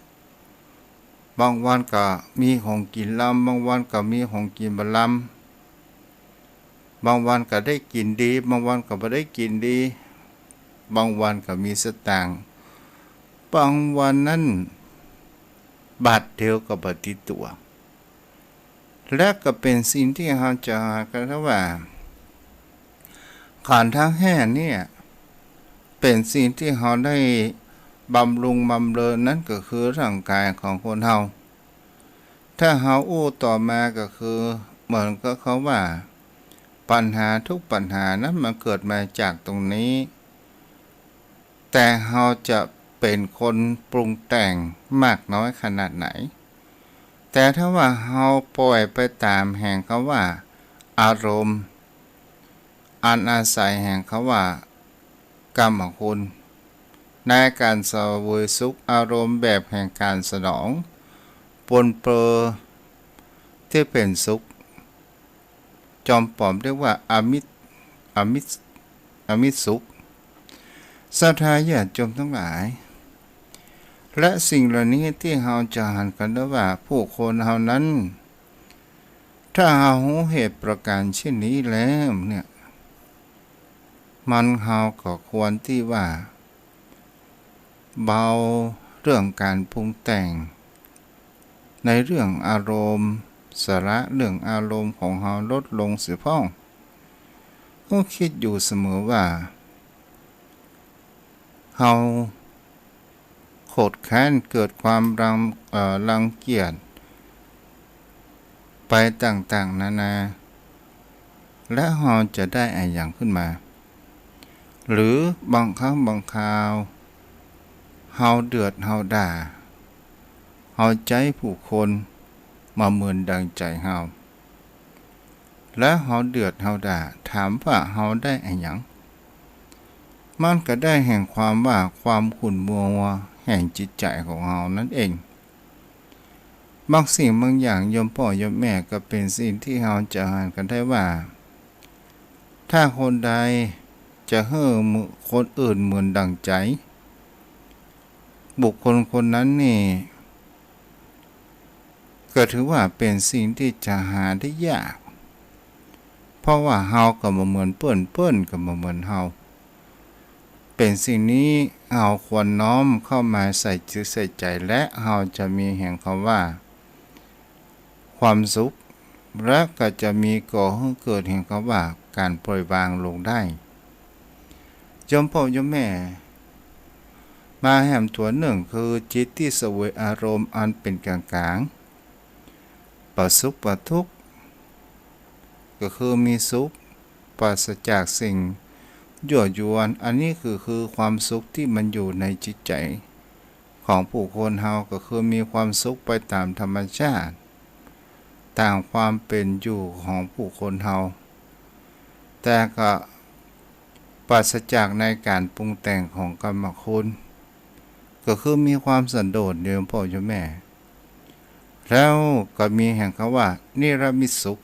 บางวันก็มีของกิ๋นลำ บางวันก็มีของกิ๋นบ่ลำ บางวันก็ได้กิ๋นดี บางวันก็บ่ได้กิ๋นดี บางวันก็มีสตางค์ บางวันนั้นบาทเดียวก็บ่ติดตั๋ว และก็เป๋นสิ่งตี้เฮาจะหากั๋นว่า ขันธ์ตังห้าเนี่ย เป๋นสิ่งตี้เฮาได้บำรุงบำเรอ นั้นก็คือร่างก๋ายของคนเฮา ถ้าเฮาอู้ต่อมาก็คือ เหมือนกับเขาว่า ปัญหาทุกปัญหานั้นมันเกิดมาจากตรงนี้ แต่เฮาจะเป๋นคนปรุงแต่งมากน้อยขนาดไหน แต่ถ้าว่าเฮาปล่อยไปต๋ามแห่งกำว่าอารมณ์ อันอาศัยแห่งกำว่าก๋ามคุณ ในก๋านเสวยสุข อารมณ์แบบแห่งก๋านสนอง ปนเปื้อตี้เป๋นสุข จอมป๋อมเรียกว่าอามิส อามิส อามิสสุข ศรัทธาญาติโยมตังหลาย และสิ่งเหล่านี้ตี้เฮาจะหันกั๋นได้ว่า ผู้คนเฮานั้น ถ้าเฮาฮู้เหตุประก๋านเช่นนี้แล้วเนี่ย มัน เฮาก็ควรตี้ว่า เบาเรื่องก๋านปรุงแต่ง ในเรื่องอารมณ์ สละเรื่องอารมณ์ของเฮาลดลงเสียพ่อง ก็กึ๊ดอยู่เสมอว่า เฮาโขดแค้น เกิดความรัง- เอ่อ รังเกียจไปต่างๆ นานา และเฮาจะได้อะหยังขึ้นมา หรือบางครั้งบางคราว เฮาเดือดเฮาด่า เฮาใจ๊ผู้คนบ่เหมือนดังใจ๋เฮา และเฮาเดือดเฮาด่า ถามว่าเฮาได้อะหยัง มันก็ได้แห่งความว่าความขุ่นมัวแห่งจิตใจ๋ของเฮานั้นเอง บางสิ่งบางอย่างโยมป้อโยมแม่ก็เป๋นสิ่งตี้เฮาจะหันกั๋นได้ว่า ถ้าคนใดจะหื้อคนอื่นเหมือนดังใจ๋ บุคคลคนนั้นนี่ ก็ถือว่าเป๋นสิ่งตี้จะหาได้ยาก เพราะว่าเฮาก็บ่เหมือนเปิ้น เปิ้นก็บ่เหมือนเฮา เป๋นสิ่งนี้เฮาควรน้อมเข้ามาใส่จิตใส่ใจ๋ และเฮาจะมีแห่งกำว่า ความสุข และก็จะมีก่อหื้อเกิดแห่งกำว่าก๋านปล่อยวางลงได้ โยมป้อโยมแม่ มาแหมตั๋วนึ่งคือจิตตี้เสวยอารมณ์อันเป๋นกลางๆ บ่สุขบ่ทุกข์ ก็คือมีสุขปราศจากสิ่งยั่วยวน อันนี้คือ คือความสุขตี้มันอยู่ในจิตใจ๋ของผู้คนเฮา ก็คือมีความสุขไปต๋ามธรรมชาติ ต๋ามความเป๋นอยู่ของผู้คนเฮา แต่ก็ปราศจากในก๋านปรุงแต่งของกามคุณ ก็คือมีความสันโดษโยมป้อโยมแม่ แล้วก็มีแห่งกำว่านิรมิตสุข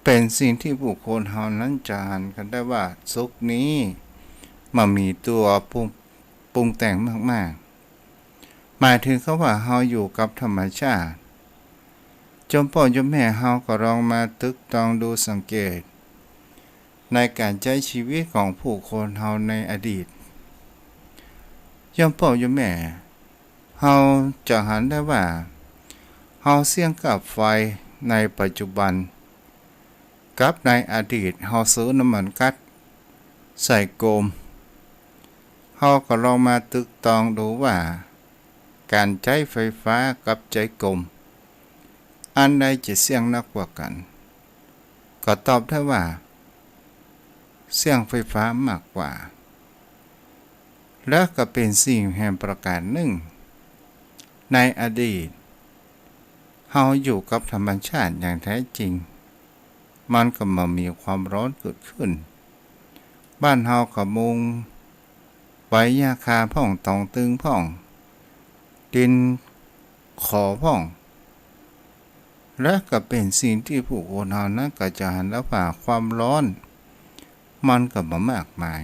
เป๋นสิ่งตี้ผู้คนเฮานั้นจะหันกั๋นได้ว่าสุขนี้บ่มีตั๋วปรุง ปรุงแต่งมากๆ หมายถึงกำว่าเฮาอยู่กับธรรมชาติ โยมป้อโยมแม่เฮาก็ลองมาตึกตองดูสังเกต ในก๋านใจ๊ชีวิตของผู้คนเฮาในอดีต โยมป้อโยมแม่ เฮาจะหันได้ว่า เฮาเสี้ยงกับไฟในปัจจุบัน กับในอดีตเฮาซื้อน้ำมันก๊าซใส่กรม เฮาก็ลองมาตึกตองดูว่า ก๋านใจ๊ไฟฟ้ากับใจ๊กรม อันใดจะเสี้ยงนักกว่ากั๋น ก็ตอบได้ว่า เสี้ยงไฟฟ้ามากกว่า และก็เป๋นสิ่งแหมประก๋านนึ่ง ในอดีต เฮาอยู่กับธรรมชาติอย่างแท้จริง มันก็บ่มีความร้อนเกิดขึ้น บ้านเฮาก็มุงใบหญ้าคาพ่อง ตองตึงพ่อง ดินขอพ่อง และก็เป๋นสิ่งตี้ผู้คนเฮานั้นก็จะหันได้ว่าความร้อน มันก็บ่มากมาย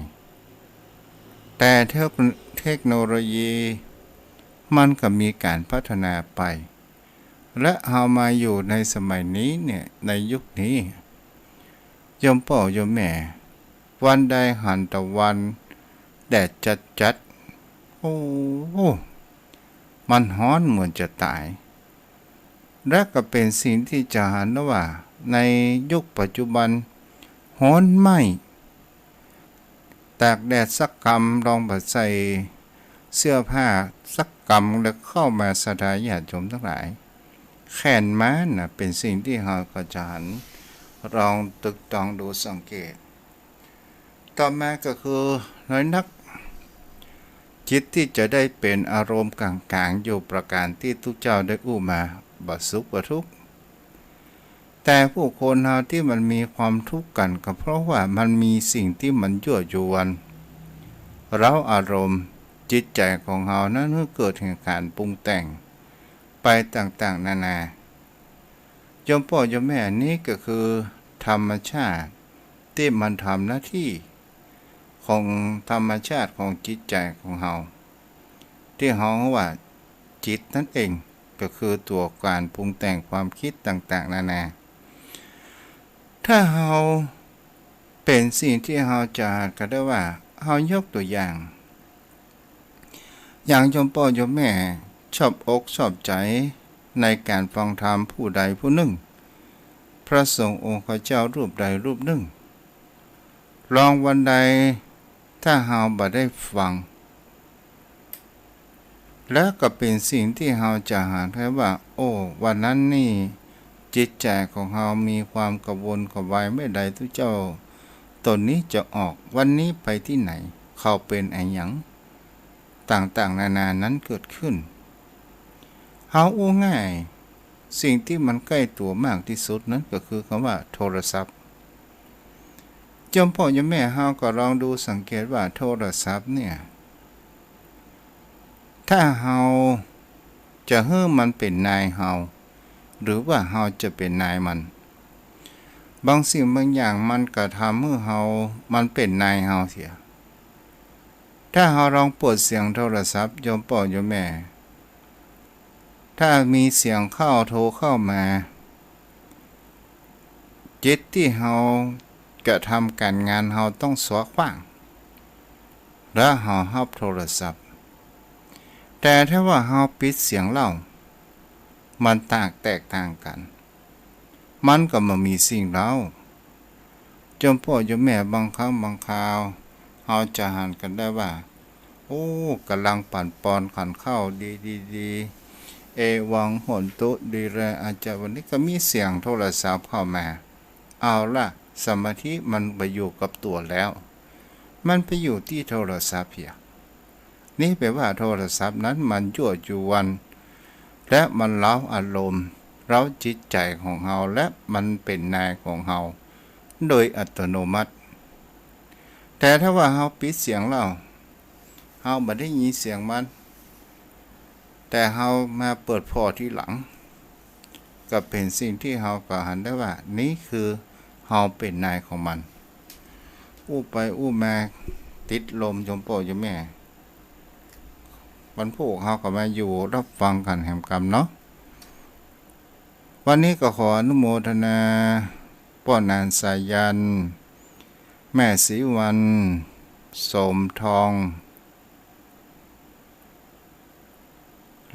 แต่เทค เทคโนโลยี มันก็มีก๋านพัฒนาไป และเฮามาอยู่ในสมัยนี้เนี่ย ในยุคนี้ โยมป้อโยมแม่ วันใดหันตะวันแดดจัดๆ โอ้โห มันฮ้อนเหมือนจะต๋าย และก็เป๋นสิ่งตี้จะหันได้ว่า ในยุคปัจจุบันฮ้อนไหม้ ตากแดดสักกำ ลองบ่ใส่เสื้อผ้าสักกำ แล้วเข้ามาศรัทธาญาติโยมตังหลาย แขนม้าน่ะ เป๋นสิ่งตี้เฮาก็จะหัน ลองตึกตองดูสังเกต ต่อมาก็คือน้อยนัก จิตตี้จะได้เป๋นอารมณ์ก๋างๆ อยู่ประก๋านตี้ตุ๊เจ้าได้อู้มา บ่สุขบ่ทุกข์ แต่ผู้คนเฮาตี้มันมีความทุกข์กั๋น ก็เพราะว่ามันมีสิ่งตี้มันยั่วยวน เร้าอารมณ์จิตใจ๋ของเฮานั้นหื้อเกิดแห่งก๋านปรุงแต่งไปต่างๆ นานา โยมป้อโยมแม่ นี้ก็คือธรรมชาติตี้มันทำหน้าตี้ของธรรมชาติของจิตใจ๋ของเฮา ตี้เฮาว่าจิตนั้นเอง ก็คือตั๋วก๋านปรุงแต่งความกึ๊ดต่างๆ นานา ถ้าเฮาเป๋นสิ่งตี้เฮาจะหันกั๋นได้ว่า เฮายกตั๋วอย่าง อย่างโยมป้อโยมแม่ชอบอกชอบใจ๋ในก๋านฟังธรรมผู้ใดผู้นึ่ง พระสงฆ์องค์ข้าเจ้ารูปใดรูปนึ่ง ลองวันใด ถ้าเฮาบ่ได้ฟัง แล้วก็เป๋นสิ่งตี้เฮาจะหันได้ว่า โอ้ วันนั้นนี่ จิตใจ๋ของเฮามีความกระวนกระวายเมื่อใด ตุ๊เจ้าต๋นนี้จะออก วันนี้ไปตี้ไหน เขาเป๋นอะหยัง ต่างๆ นานานั้นเกิดขึ้น เฮาอู้ง่าย สิ่งตี้มันใก้ตั๋วมากตี้สุดนั้นก็คือกำว่าโทรศัพท์ โยมป้อโยมแม่เฮาก็ลองดูสังเกตว่าโทรศัพท์เนี่ย ถ้าเฮาจะหื้อมันเป๋นนายเฮา หรือว่าเฮาจะเป๋นนายมัน บางสิ่งบางอย่างมันก็ทำหื้อเฮา มันเป๋นนายเฮาเสีย ถ้าเฮาลองเปิดเสียงโทรศัพท์ โยมป้อโยมแม่ ถ้ามีเสียงเข้า โทรเข้ามา จิตตี้เฮากระทำก๋านงานเฮาต้องสะคว้าง แล้วเฮาฮับโทรศัพท์ แต่ถ้าว่าเฮาปิดเสียงเล่า มันต่าง แตกต่างกั๋น มันก็บ่มีสิ่งเล่า โยมป้อโยมแม่ บางครั้งบางคราว เฮาจะหันกั๋นได้ว่า โอ้ ก่ำลังปั่นปอนขันข้าวดีๆๆ เอวังโหนตุ ดีแล อาจารย์ วันนี้ก็มีเสียงโทรศัพท์เข้ามา เอาละ สมาธิมันไปอยู่กับตั๋วแล้ว มันไปอยู่ตี้โทรศัพท์เหีย นี่แปลว่าโทรศัพท์นั้นมันยั่วยวน และมันเร้าอารมณ์ เร้าจิตใจ๋ของเฮา และมันเป๋นนายของเฮาโดยอัตโนมัติ แต่ถ้าว่าเฮาปิดเสียงเล่า เฮาบ่ได้ยินเสียงมัน แต่เฮามาเปิดผ่อทีหลัง ก็เป๋นสิ่งตี้เฮาก็หันได้ว่า นี่คือเฮาเป๋นนายของมัน อู้ไปอู้มาติดลม โยมป้อโยมแม่ วันพูกเฮาก็มาอยู่ฮับฟังกั๋นแหมกำเนาะ วันนี้ก็ขออนุโมทนาป้อนานสายัณ แม่ศรีวรรณ สมทอง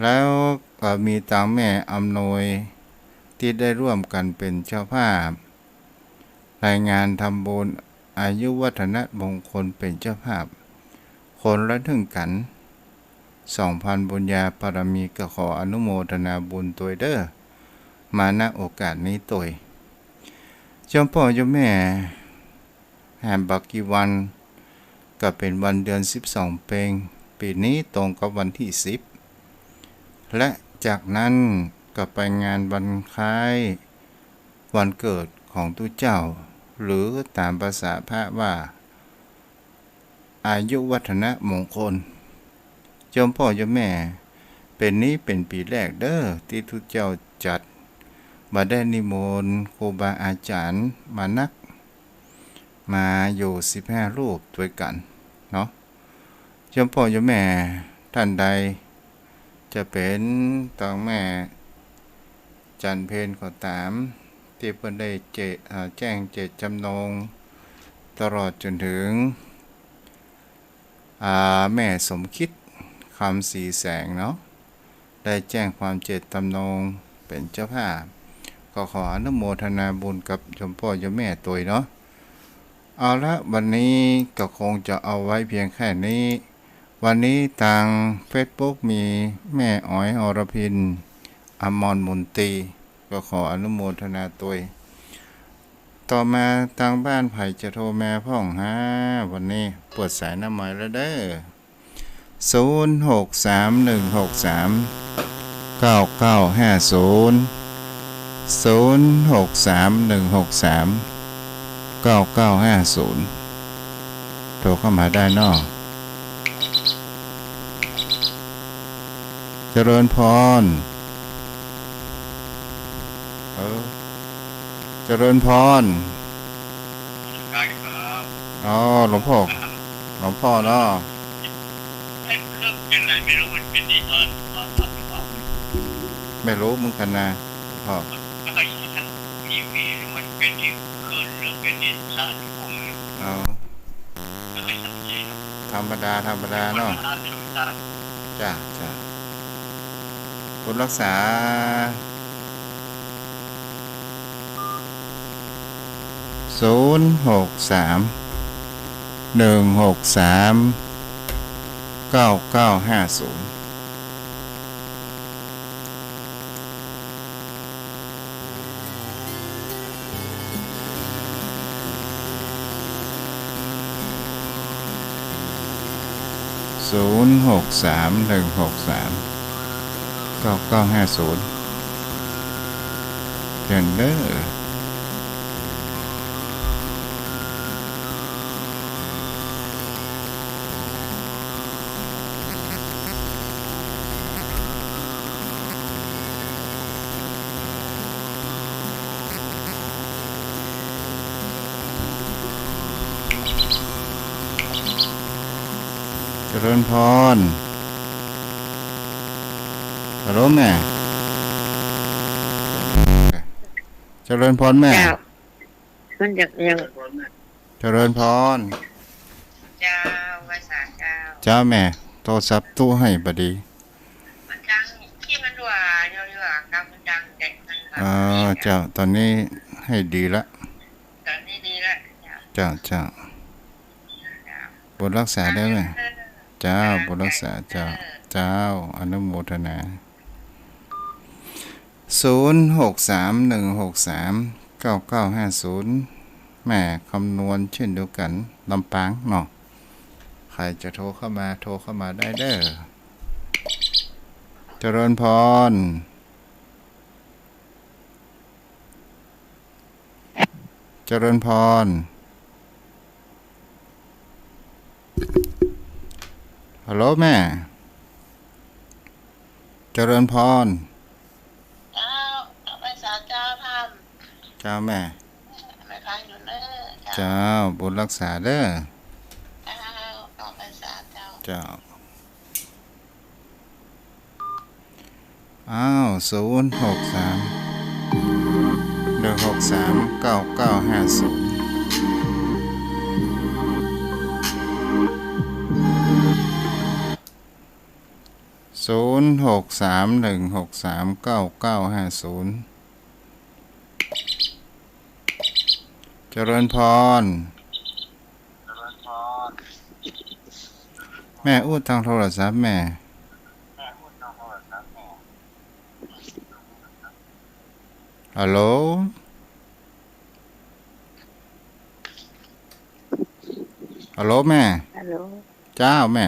แล้วก็มีตางแม่อำนวยตี้ได้ร่วมกั๋นเป๋นเจ้าภาพ ในงานทำบุญอายุวัฒนมงคลเป๋นเจ้าภาพ คนละนึ่งกั๋น สองพันบุญญาบารมี ก็ขออนุโมทนาบุญตวยเด้อ มา ณ โอกาสนี้ตวย โยมป้อโยมแม่ แหมบ่กี่วัน ก็เป๋นวันเดือนสิบสองเปง ปี๋นี้ตรงกับวันตี้สิบ และจากนั้นก็ไปงานวันคล้ายวันเกิดของตุ๊เจ้า หรือต๋ามภาษาพระว่า อายุวัฒนมงคล โยมป้อโยมแม่ เป๋นนี้เป๋นปี๋แรกเด้อ ตี้ตุ๊เจ้าจัด บ่ได้นิมนต์ครูบาอาจ๋ารย์มานัก มาอยู่สิบห้ารูปตวยกั๋นเนาะ โยมป้อโยมแม่ต้านใด จะเป๋นตางแม่จันเพ็ญก็ต๋าม ตี้เปิ้นได้เจ- เอ่อ แจ้งเจตจำนง ตลอดจ๋นเถิง อ่า แม่สมคิด คำศรีแสงเนาะ ได้แจ้งความเจตจำนงเป๋นเจ้าภาพ ก็ขออนุโมทนาบุญกับโยมป้อโยมแม่ตวยเนาะ เอาละ วันนี้ก็คงจะเอาไว้เพียงแค่นี้ วันนี้ตางเฟซบุ๊กมีแม่อ๋อย อรพิน อมร มนตรี ก็ขออนุโมทนาตวย ต่อมาตางบ้านใผจะโทรมาพ่องฮะ วันนี้เปิดสายหน้าไมค์แล้วเด้อ ศูนย์หกสามหนึ่งหกสามเก้าเก้าห้าศูนย์ ศูนย์หกสามหนึ่งหกสามเก้าเก้าห้าศูนย์ โทรเข้ามาได้เนาะ เจริญพร เออ เจริญพร ได้ครับ อ๋อ หลวงพ่อ หลวงพ่อเนาะ เอ๊ะ เครื่องเป็นอะไรไม่รู้ มันเป็นที่เอิ้น ไม่รู้เหมือนกันนะ พ่อ แล้วก็อีกทั้งทีวีมันเป็นที่คลื่นหรือเป็นที่สารพวกนี้ อ๋อ ก็เลยสังเกต ธรรมดา ธรรมดาเนาะ ธรรมดา ธรรมดา จ้ะ จ้ะ คุณรักษา ศูนย์หกสามหนึ่งหกสามเก้าเก้าห้าศูนย์ ศูนย์ หก สาม หนึ่ง หก สาม เก้า เก้า ห้า ศูนย์ เชิญเด้อ เจริญพร ฮัลโหลแม่ เจริญพรแม่ เจ้า มันจะยัง เจริญพร เจ้า ไหว้สาเจ้า เจ้าแม่ โทรศัพท์ตุ๊ให้บ่ดี มันดัง ที่มันว่า เยอะๆ ครับ มันดัง แต่มันแบบ เออ เจ้า ตอนนี้ให้ดีละ ตอนนี้ดีละ เจ้า เจ้า เจ้า เจ้า บุญรักษาเด้อแม่ เจ้า เจ้า บุญรักษาเจ้า เจ้า เจ้า อนุโมทนา ศูนย์ หก สาม หนึ่ง หก สาม เก้า เก้า ห้า ศูนย์ แม่คำนวณเช่นเดียวกั๋น ลำปางเนาะ ใผจะโทรเข้ามา โทรเข้ามาได้เด้อ เจริญพร เจริญพร ฮัลโหลแม่ เจริญพร เจ้า เอาไปสาเจ้าท่าน เจ้าแม่ ไม่ค้างอยู่เด้อ เจ้า เจ้า บุญรักษาเด้อ เจ้า เอาไปสาเจ้า เจ้า อ้าว ศูนย์ หก สาม หนึ่ง หก สาม เก้า เก้า ห้า ศูนย์ ศูนย์ หก สาม หนึ่ง หก สาม เก้า เก้า ห้า ศูนย์ เจริญพร แม่อู้ตางโทรศัพท์แม่ ฮัลโหล ฮัลโหลแม่ ฮัลโหล เจ้าแม่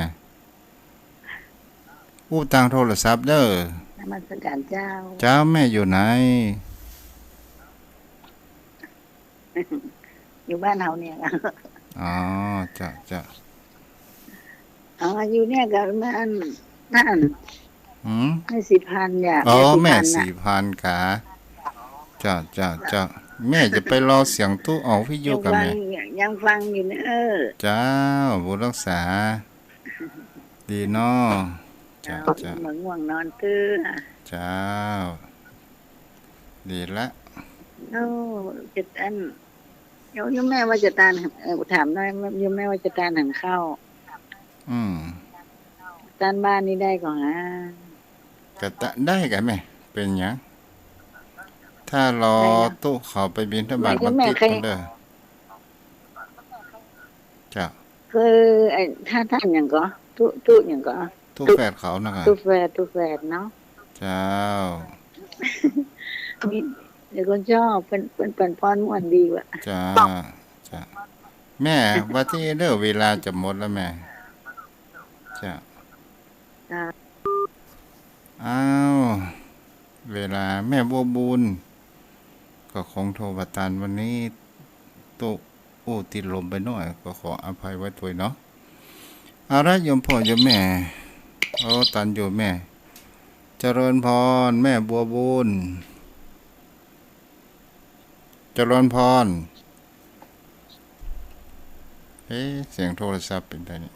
อู้ตางโทรศัพท์เด้อ นมัสการเจ้า เจ้าแม่อยู่ไหน อยู่บ้านเฮาเนี่ย อ๋อ เจ้า เจ้า อ๋อ อยู่เนี่ยกับแม่อัน นั่น หืม แม่ศรีพันธุ์เนี่ย อ๋อ แม่ศรีพันธุ์น่ะ แม่ศรีพันธุ์กา เจ้า เจ้า เจ้า แม่จะไปรอเสียงตุ๊ออกวิทยุกับแม่ ยังฟัง ยังฟังอยู่เนี่ย เออ เจ้า บุญรักษา ดีเนาะ เจ้า เจ้า เจ้า บ่ง่วงนอนเตื้อ เจ้า ดีละ โอ้ จะอัน โยม โยมแม่ว่าจะตาน เอ่อ ถามหน่อย โยมแม่ว่าจะตานหันข้าว อืม ตานบ้านนี่ได้ก่อหา ก็ตะ ได้ก่ะแม่ เป๋นหยัง ถ้ารอ ได้นะ ตุ๊เขาไปบิณฑบาต โยมแม่ วันติด ใคร กันเด้อ เจ้า คือไอ้ ท่าน ท่านหยังก่อ ตุ๊ ตุ๊หยังก่อ ตุ๊แฝดเขานะกะ ตุ๊แฝด ตุ๊แฝดเนาะ เจ้า มี เดี๋ยวคนชอบ เปิ้น เปิ้น เปิ้นป้อนม่วนดีว่ะ เจ้า เจ้า แม่ ว่าตี้เด้อ เวลาจะหมดแล้วแม่ เจ้า เจ้า อ้าว เวลาแม่บัวบุญ ก็คงโทรบ่ตันวันนี้ ตุ๊อู้ติดลมไปหน่อย ก็ขออภัยไว้ตวยเนาะ เอาละโยมพ่อโยมแม่ โอ้ ตันอยู่แม่ เจริญพร แม่บัวบุญ เจริญพร เอ๊ะ เสียงโทรศัพท์เป๋นไดนี่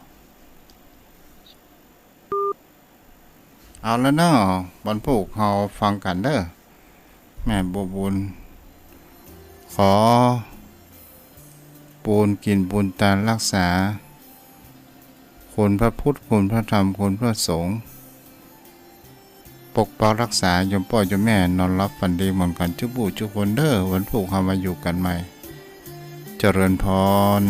เอาละเนาะ วันพูกเฮาฟังกั๋นเด้อ แม่บัวบุญ ขอปูนกิ๋นปูนตานรักษา คุณพระพุทธ คุณพระธรรม คุณพระสงฆ์ ปกปักรักษาโยมป้อโยมแม่ นอนหลับฝันดีเหมือนกั๋นจุ๊บูจุ๊คนเด้อ วันพูกเฮามาอยู่กั๋นใหม่ เจริญพร